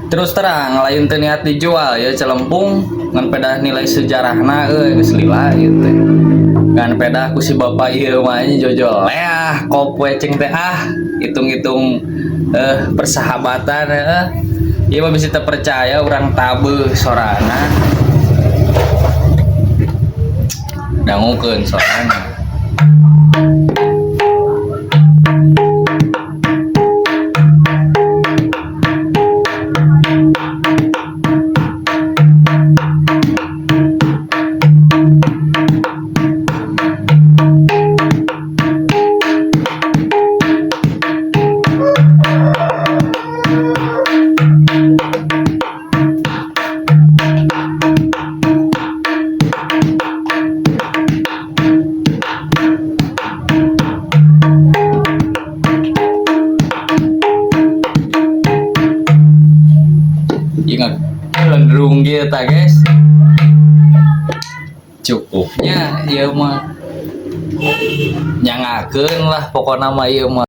Terus terang lain teu niat dijual ya celempung, ngan pedah nilai sejarahna euy geus lila ieu teh. Ngan pedah ku si bapak ieu mah jojol leah kop we cing teh ah, hitung-hitung persahabatan Ieu mah bisa terpercaya urang tabeuh sorangan. Dangukeun sorangan. Ingat lendrung gitu ta guys. Cukupnya ieu mah nyangakeun lah pokokna mah ieu mah.